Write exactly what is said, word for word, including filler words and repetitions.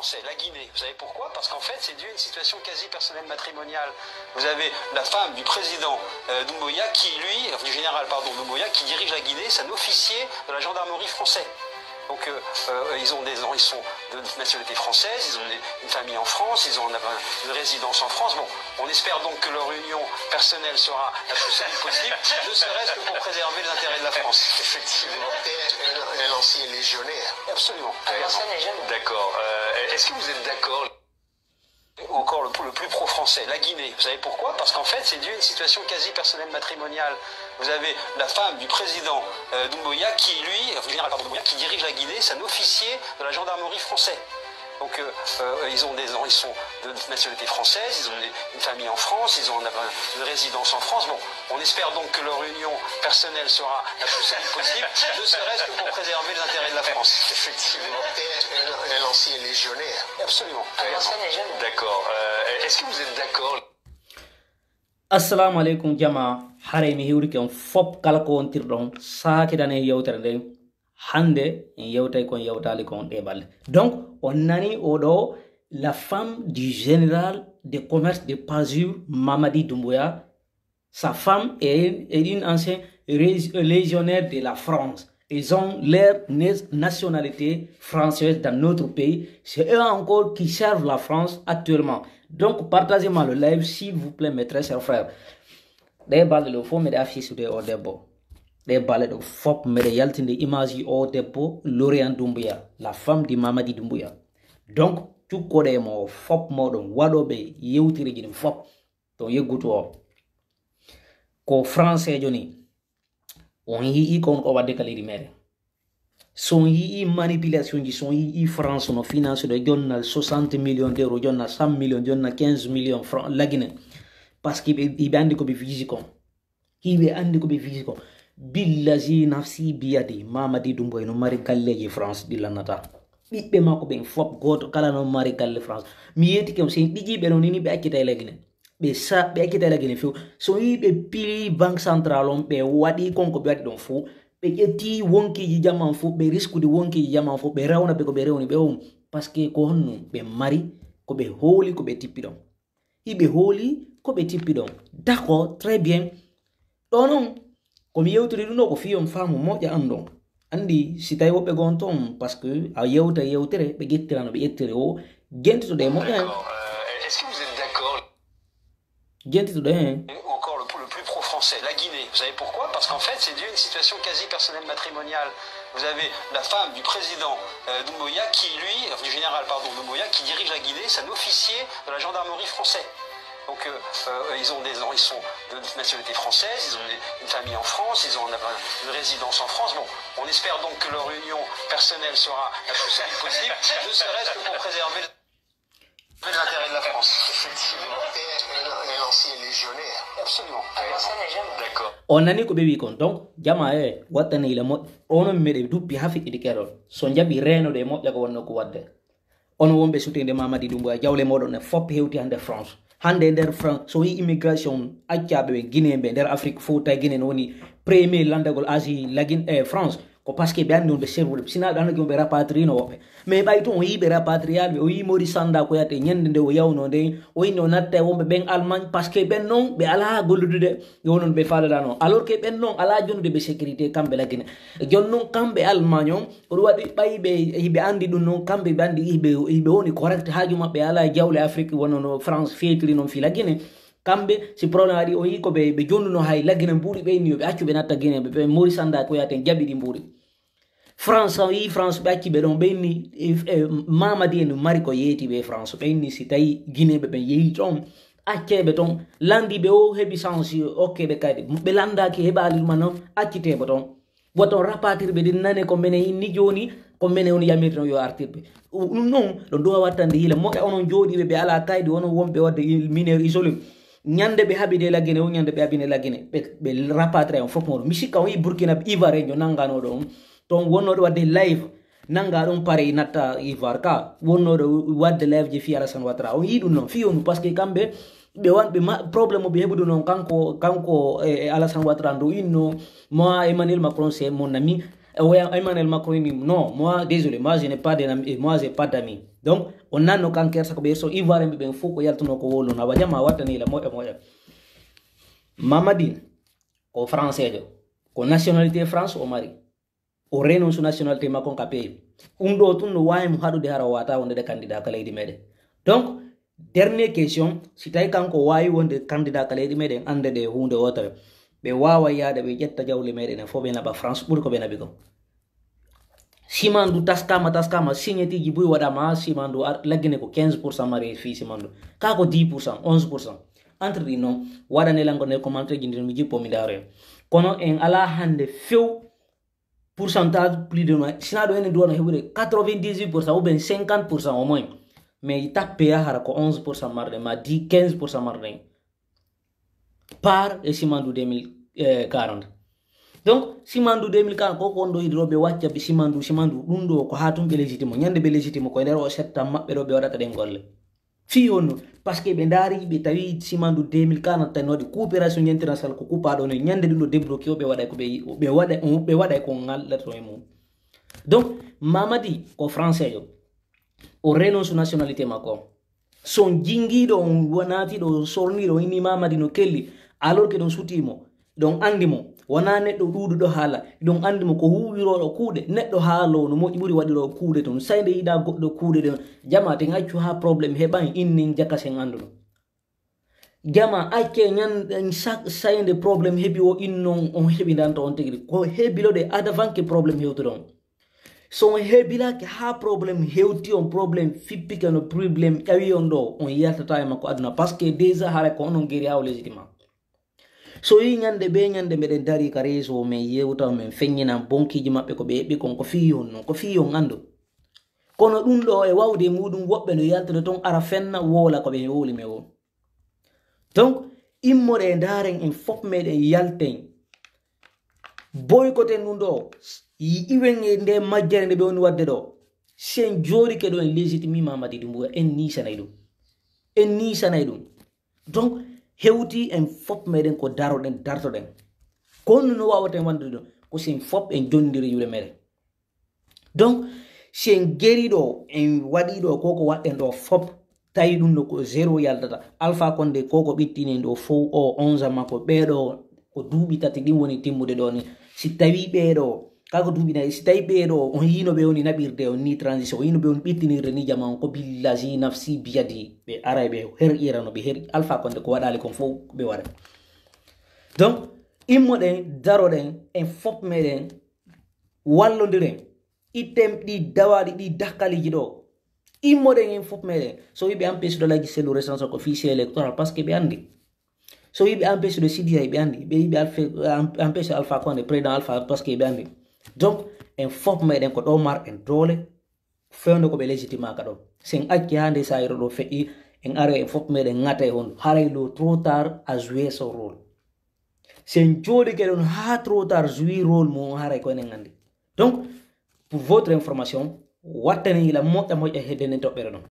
C'est la Guinée. Vous savez pourquoi ? Parce qu'en fait, c'est dû à une situation quasi personnelle matrimoniale. Vous avez la femme du président euh, Doumbouya qui, lui, du général, pardon, Doumbouya, qui dirige la Guinée, c'est un officier de la gendarmerie française. Donc euh, euh, ils ont des, ils sont de nationalité française, ils ont des- une famille en France, ils ont une, une résidence en France. Bon, on espère donc que leur union personnelle sera la plus solide possible, ne serait-ce que pour préserver les intérêts de la France. Effectivement. T'es un, un ancien légionnaire. Absolument. Ancien légionnaire. D'accord. Euh, Est-ce que vous êtes d'accord encore le, le plus pro-français, la Guinée. Vous savez pourquoi ? Parce qu'en fait, c'est dû à une situation quasi personnelle matrimoniale. Vous avez la femme du président euh, Doumbouya qui, lui, euh, du général pardon, Doumbouya, qui dirige la Guinée, c'est un officier de la gendarmerie française. Donc euh, euh, ils ont des, ils sont de nationalité française, ils ont des- une famille en France, ils ont une, une résidence en France. Bon, on espère donc que leur union personnelle sera la plus solide possible, ne serait-ce que pour préserver les intérêts de la France. Effectivement. T'es un, un ancien légionnaire. Absolument. Ancien légionnaire. D'accord. Euh, Est-ce que vous êtes d'accord Assalamu alaikum jama, haray mi hiwrike on fop kala ko wontirɗon, saakitane yewtere nden. Hande en yewtay kon yewtaali kon ɗe balle. Donc on nani oɗo, la femme du général de commerce de Pazur, Mamadi Doumbouya. Sa femme est, est une ancienne ré- légionnaire de la France. Ils ont leur na- nationalité française dans notre pays. C'est eux encore qui servent la France actuellement. Donc partagez-moi le live s'il vous plaît, mes très chers frères. Ɗe balɗe ɗo fof miɗo affiche ɗo o debbo. Ɗe balɗe ɗo fof miɗo yaltinde image yi o debbo, Laurent Doumbouya, la femme de Mamadi Doumbouya. Donc cukkoɗe mo fof moɗon waɗoɓe yewtereji ɗin fof ton yeggutu o. Ko français joni. On yi'i kon ko wadde ka leydi meɗen. So on yi'i manipulation ji, so on yi'i France no finance ɗo, jonna soixante millions d'euros, jonna cent millions, jonna quinze millions francs lagine. Parce que ɓe ɓe andi ko ɓe fiji kon. Hiɓe andi ko ɓe fiji kon. Billazi nafsi biyadi, Mamadi Doumbouya no mari galleji France ɗi lannata. Ɓiɓɓe makko ɓen fop goto kala no mari galle France. Mi yetike on, sen ɗiƴiɓe no nini ɓe accita e lagine. Ɓe sa ɓe accita e lagine few. So wi ɓe pili banque centrale on, ɓe waɗi kon ko ɓe waɗi ɗon fow. Ɓe ƴetti wonkiiji jaman fow, ɓe riskude wonkiiji jaman fow, ɓe rewna ɓe ko ɓe rewni ɓe on. Parce que ko honno ɓe mari, ko ɓe hooli, ko ɓe tippi ɗon. Hiɓe hooli, ko ɓe tippi ɗon. D'accord, très bien. Ɗo non, ko mi yewtiri ɗum ɗo ko fii on faamu moƴƴa anndon. Anndi si tawi woɓɓe goo on ton, parce que a yewta yewtere, ɓe ƴettirano ɓe ƴettiri o, jentitoɗe e moƴƴa hen. D'accord. Euh, Est-ce que vous êtes d'accord Jentitoɗe hen. Encore le, le plus pro-français, la Guinée. Vous savez pourquoi ? Parce qu'en fait, c'est dû à une situation quasi personnelle matrimoniale. Vous avez la femme du président euh, Doumbouya qui, lui, du général, pardon, Doumbouya, qui dirige la Guinée, c'est un officier de la gendarmerie française. Donc euh, euh, ils ont des, ils sont de nationalité française, ils ont des- une famille en France, ils ont une, une résidence en France. Bon, on espère donc que leur union personnelle sera la plus solide possible, ne serait-ce que pour préserver les intérêts de la France. Effectivement. T'es un, un ancien légionnaire. Absolument. Ancien légionnaire. D'accord. On nani ko ɓe wi kon. Donc jama e wattani ila moƴƴa, onon meɗe duppi ha fiɗɗiɗi keɗol. So jaɓi reenude e moƴƴa ko wonno ko wadde. Onon wonɓe sutinde Mamadi Doumbouya, jawle moɗon e fop hewti hande France. Hande e nder France, so wi immigration accaɓe ɓe Guinée ɓe nder Afrique fof, tawi Guinée no woni premier landagol Asie lagine e France. Ko parce que ɓe anndi on ɓe servude, sina ɓe anndi on ɓe rapatriino woɓɓe. Mais ɓay tun o yii ɓe rapatriyaali ɓe, o yii Maurice Sanda Kouyate ñande nde o yawno nde, o inni o natta e wonɓe ɓen Allemagne, parce que ɓen non ɓe alaa golludude, ɓe wonon ɓe faalada non. Alors que ɓen non alaa jonnude ɓe sécurité kamɓe lagine. Jon non kamɓe Allemagne on, ko ɗum waɗi ɓay ɓe hiɓe anndi ɗum non, kamɓe ɓe anndi hiɓe hiɓe woni correct, haaju maɓɓe alaa e jawle Afrique wonno no France feetiri non fii lagine. Kamɓe si problème waɗi o yii ko ɓe ɓe jonnuno hay lagine mbuuɗi, ɓe inni yo ɓe accu ɓe natta Guinée, ɓe ɓe Maurice Sanda Kouyate jaɓi ɗi mbuuɗi. France, o yii France ɓe acci ɓe ɗon, ɓe inni e, e, Mamadi en mari ko yeeti ɓe France, ɓe inni si tawi Guinée ɓe ɓen yehi ton, acce ɓe ton, landi ɓe o heɓi chance, okke ɓe kadi, ɓe landaki heɓali ɗum non, accite ɓe ton. Woto rapatirɓe ɗin nane ko menen inni jooni, ko menen on yamirno yo artirɓe. Ɗum non ɗo duwa wattande hiila moƴƴa onon jooɗiiɓe ɓe alaa kaydi, onon wonɓe wadde il- mineur isolé. Ñande ɓe haɓide lagine o, ñande ɓe haɓine lagine, ɓe ɓe rapatria on fof moɗon. Mi sikka on yii Burkina Ivoire en jo nannganoɗo on. Ton wonnooɗo wadde live nannga ɗum pare natta Ivoire ka. Wonnooɗo wadde live je fii Alassane Ouattara. On yii ɗum non fii on parce que kamɓe ɓe wan ɓe ma problème o ɓe heɓude non kanko kanko e e Alassane Ouattara ndo inno moi Emmanuel Macron c'est mon ami. O wi'a Emmanuel Macron ni, non, moi, désolé, moi, je n'ai pas d'amis, moi, j'ai pas d'amis. Donc, on a no kan kersa ko ɓe so Ivoirien ɓe ɓen fof ko yaltuno ko wowluno. Awa jama wattani la moƴƴa moƴƴa. Mamadi, ko français jo. Ko nationalité France o mari. O renonsu nationalité makko on ka pays. Ɗum ɗo tun no waawi mo haɗude hara o wata wonde de candidat ka leydi meɗen. Donc, dernière question, si tawi kanko waawi wonde candidat ka leydi meɗen, annde ɗe huunde wotere. Ɓe waawa yaade ɓe ƴetta jawle meɗen en fof ɓe naɓa France ɓuri ko ɓe naɓi ko. Simandu taskama, taskama, signetiji buy waɗama, simandu ar-, laggine ko quinze pour cent mari fii simandu. Ka ko dix pour cent, onze pour cent. Entre ɗi noon, waɗane lango nder commentaire ji ndin mi jippo mi ndaaro en. Kono en alaa hannde few pourcentage plus de no, sina ɗo enen duwano heɓude quatre-vingt-dix-huit pour cent ou bien cinquante pour cent au moins. Mais tappe yahara ko onze pour cent marɗen, ma dix, quinze pour cent marɗen. Par e simandu deux mille quarante. Donc, simandu deux mille quarante, ko ko on ɗo hidiro ɓe wacca ɓe simandu, simandu, ɗum ɗo ko haa tun ɓe légitime. Ñande ɓe légitime ko e nder o septembre maɓɓe ɗo ɓe waɗata ɗen golle. Fii honno? Parce que ɓe ndaari, ɓe tawi simandu deux mille quarante tan waɗi coopération internationale ko kuppaaɗo ne. Ñande ɗum ɗo débloqué o, ɓe waɗay ko ɓe, ɓe waɗay, ɓe waɗay ko ngalɗata e mum. Donc, Mamadi ko français yo. O renonsu nationalité makko. So on jingiiɗo, on wa-, naatiiɗo, on sorniiɗo, on inni Mamadi no kelli, alors que ɗon sutii mo, ɗon anndi mo, wonaa neɗɗo ɗuuɗuɗo haala, ɗon anndi mo ko huuwirooɗo kuuɗe, neɗɗo haaloowo no moƴƴi ɓuri waɗiroowo kuuɗe ton, say nde yiɗaa goɗɗo kuuɗe ɗen, jama ten accu haa problème heɓan, innin jaka sen annduno. Jama acce ñan, sa-, say nde problème heɓi o innon, on heɓidanta on tigi. Ko hebiloɗe avant que problème hewtude on. So on hebilake haa problème hewti on, problème fippike no, problème ƴawi on ɗo, on yaltata e makko aduna. Parce que déjà hara ko onon geri haa o légitime. So yi ñande be ñande meɗen dari ka réseau men yewta, men feññinan bonkiiji maɓɓe ko ɓe eɓɓi kon, ko fii on non, ko fii on anndu. Kono ɗum ɗo e wawde muɗum woɓɓe no yaltude ton ara fenna woola ko ɓe wowli men woo. Donc, immoɗe e ndaaren en fof meɗen yalten. Boykoten ɗum ɗo, yi-, iwen e nde majjere nde ɓe woni waɗde ɗo. Si en jooɗike ɗo en légitime Mamadi Doumbouya, en niisanay ɗum. En niisanay ɗum. Donc, hewti en fof meɗen ko daroɗen, dartoɗen. Ko honno no wawaten wonde ɗum? Ko si en fof en jondiri juuɗe meɗen. Donc, si en geri ɗo, en waɗi ɗo, ko ko waɗɗen ɗo fof, tawi ɗum no ko zéro yaltata. Alpha Condé, ko ko ɓittini en ɗo fof, o onze makko, ɓeeɗo ko duuɓi tati ɗin woni timmude ɗo ni. Si tawi ɓeeɗo, ka ko duuɓi nayi, si tawi ɓeeɗo, on yino ɓe woni naɓirde on ni transition, on yino ɓe woni ɓittinirde ni jama on, ko billahi nafsi biyadi, ɓe aray ɓe herƴirano, ɓe herƴi Alpha Condé ko waɗali kon fof ɓe waɗa. Donc, immoɗen, daroɗen, en fof meɗen wallondiren, itten ɗi dawaaɗi, ɗi dakkaliiji ɗo. Immoɗen en fof meɗen. So wiɓe empêche de la gise le recensement ko fichier électoral, parce que ɓe anndi. So wiɓe empêche de Sidiya, ɓe anndi. Ɓe wiɓe alfe-, em-, empêche Alpha Condé, président Alpha, parce que ɓe anndi. Donc, en fof meɗen ko ɗo mar en doole, fewndo ko ɓe légitime ka ɗo. Sen acci haa nde sayiro ɗo feƴƴi, en aroy en fof meɗen ŋata e hondu. Haray lo trop tard à jouer son rôle. Sen jooɗike ɗon haa trop tard jouer rôle mum, haray ko enen anndi. Donc, pour votre information, wattani ila moƴƴa moƴƴa hedde nden toɓɓere ɗon.